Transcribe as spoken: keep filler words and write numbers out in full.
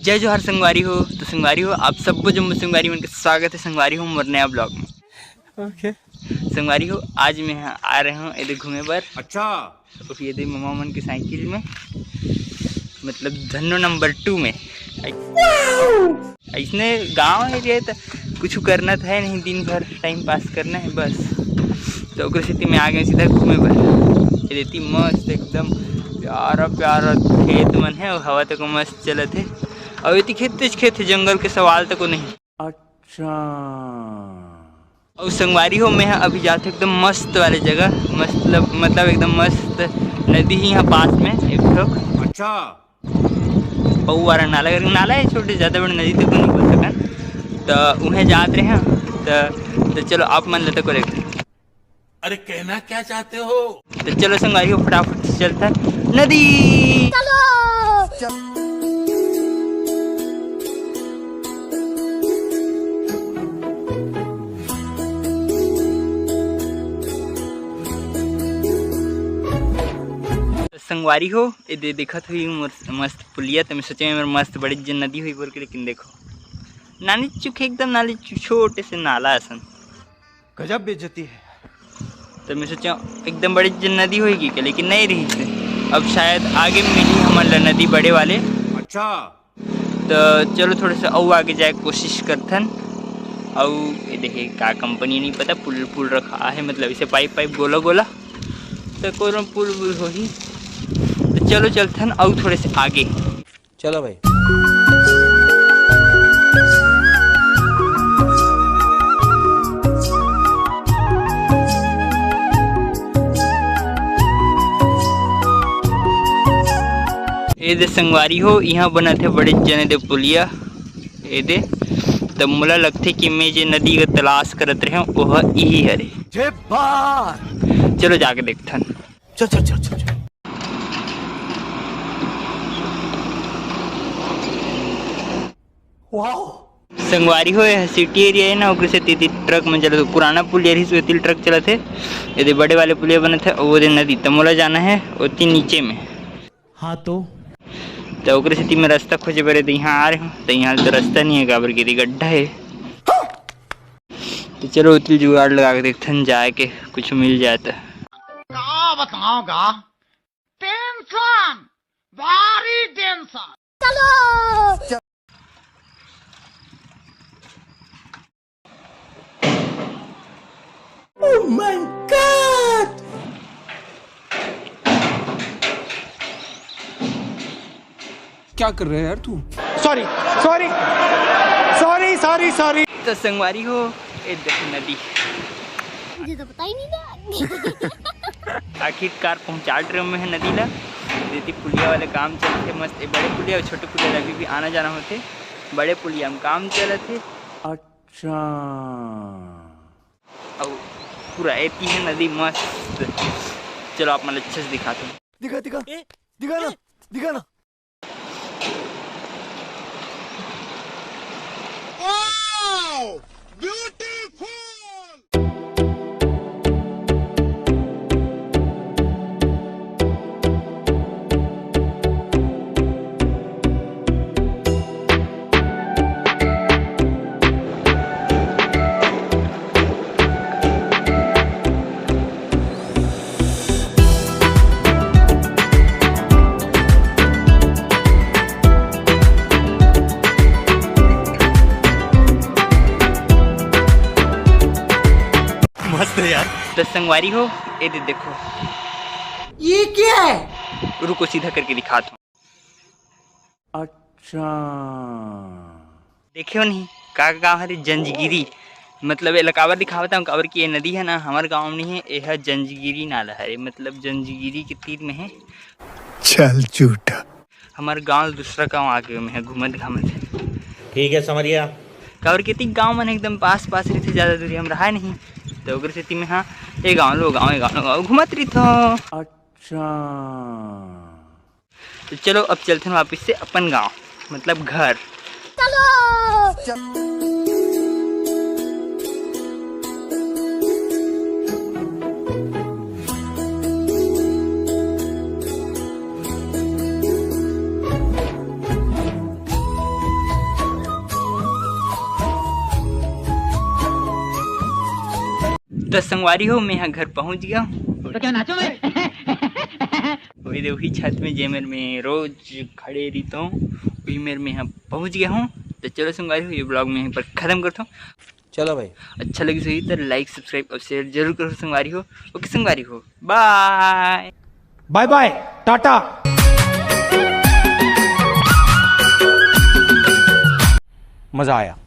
जय जोहार संगवारी हो। तो संगवारी हो, आप सबो जम्मो संगवारी मन के स्वागत है संगवारी हो मोर नया ब्लॉग में। ओके। संगवारी हो, आज मैं ह-, आ रहे हूँ इधर घूमे बर। अच्छा। तो ये दे ममा मन के साइकिल में, मतलब धन्नो नंबर टू में। ऐसने गांव एरिया है तो कुछ करना तो है नहीं, दिन भर टाइम पास करना है बस। तो ओकरे सेती मैं आ गया सीधा घूमे बर। ये देती मस्त एकदम प्यारा प्यारा खेत मन है और हवा तक मस्त चलत है। और इतनी खेत तेज खेत है, जंगल के सवाल तक नहीं। अच्छा। और संगवारी हो, मैं अभी जाते एकदम मस्त वाले जगह, मतलब मतलब एकदम मस्त नदी ही यहाँ पास में एक ठो। अच्छा। पौवारा नाला करके नाला है, छोटे, ज़्यादा बड़े नदी तक तो नहीं बोल सकन। तो उहें जात रहे हैं। तो, तो चलो आप मन लेते को लेकर। अरे कहना क्या चाहते हो? तो चलो संगवारी हो, फटाफट से चलता है नदी। चलो। संगवारी हो, ये दे देखत हुई मोर मस्त पुलिया, तो मैं सोचे मोर मस्त बड़ी जन नदी हुई बोल के, लेकिन देखो नानी चुखे एकदम नाली चु-, छोटे से नाला असन। गजब बेइज्जती है। तो मैं सोचा एकदम बड़ी जन नदी होगी क्या, लेकिन नहीं रही से। अब शायद आगे मिली हमन ला नदी बड़े वाले। अच्छा। तो चलो थोड़े से अउ आगे जाए कोशिश करथन। अउ ये देखे का कंपनी नहीं पता, पुल पुल रखा है, मतलब इसे पाइप पाइप गोला गोला। तो कोनो पुल पुल होही। तो चलो चलथन अउ थोड़े से आगे। चलो भाई। ए दे संगवारी हो, इहाँ बनत हे बड़े जने दे पुलिया। ए दे, त मोला लगथे कि मैं जे नदी के तलाश करत रहेंव, ओह इही हरे। जे बात। चलो जाके देखथन। चल, चल, चल, चल, चल। वाओ। संगवारी हो, ये सिटी एरिया है ना, ओकरे सेती ट्रक में चलत, पुराना पुलिया रहिस, ओती ट्रक चलत हे। ये दे बड़े वाले पुलिया बनत हे, वो दे नदी, त मोला जाना है ओती नीचे में। हाँ तो? त ओकरे सेती मैं रास्ता खोजे बर इहाँ आ रहे हूँ, त इहाँ तो रास्ता नहीं है, काबर गिरी गड्ढा है। तो चलो, ओती जुगाड़ लगा के देखथन, जाए के कुछ मिल जाए तो। का बताओ गा? टेंशन, भारी टेंशन। चलो। Oh my God! क्या कर रहा है यार तू? Sorry, sorry, sorry, sorry, sorry. तो संगवारी हो, ए देखो नदी। मुझे तो पता ही नहीं था। आखिरकार पहुंचा रहे मैं नदी ला। देती पुलिया वाले काम चलते मस्त, ए बड़े पुलिया और छोटे पुलिया ला अभी भी आना जाना होते। बड़े पुलिया में काम चलत हे। अच्छा। अउ पूरा एती है नदी मस्त। चलो आप मन अच्छे से दिखाते हैं। दिखा, दिखा, ए, दिखा ना, ए। दिखा ना। Wow! Beautiful! मस्त है यार। तो संगवारी हो, ये दे देखो। ये क्या है? रुको, सीधा करके दिखाता हूँ। अच्छा। देखे हो नहीं, का गाँव हरे? जंजगिरी। मतलब एला काबर दिखावत हूँ, काबर कि ये नदी है ना, हमारे गाँव में नहीं है, ये है जंजगिरी नाला हरे, मतलब जंजगिरी के तीर में है। चल झूठा। हमारे गाँव दूसरा गाँव आगे में है, घूमत घामत है। ठीक है, समझ गया। काबर कि तीन गाँव मन एकदम पास पास रहिथे, ज़्यादा दूरी हम रहा नहीं, तो ओकर सेती में हाँ, ये गाँव लो गाँव, ये गाँव लो गाँव घूमत रहिथो। अच्छा। तो चलो अब चलते हैं वापस से अपन गांव, मतलब घर। चलो। तो संगवारी हो, मैं यहाँ घर पहुँच गया हूँ। तो क्या नाचो मैं? वही दे, वही छत में जे मेर में रोज खड़े रहितो, वही मेर में यहाँ पहुँच गया हूँ। तो चलो संगवारी हो, ये vlog मैं यहीं पर खत्म करता हूँ। चलो भाई। अच्छा लगी सही तो like, subscribe और share जरूर करो संगवारी हो। OK संगवारी हो, bye। Bye bye, Tata. मजा आया।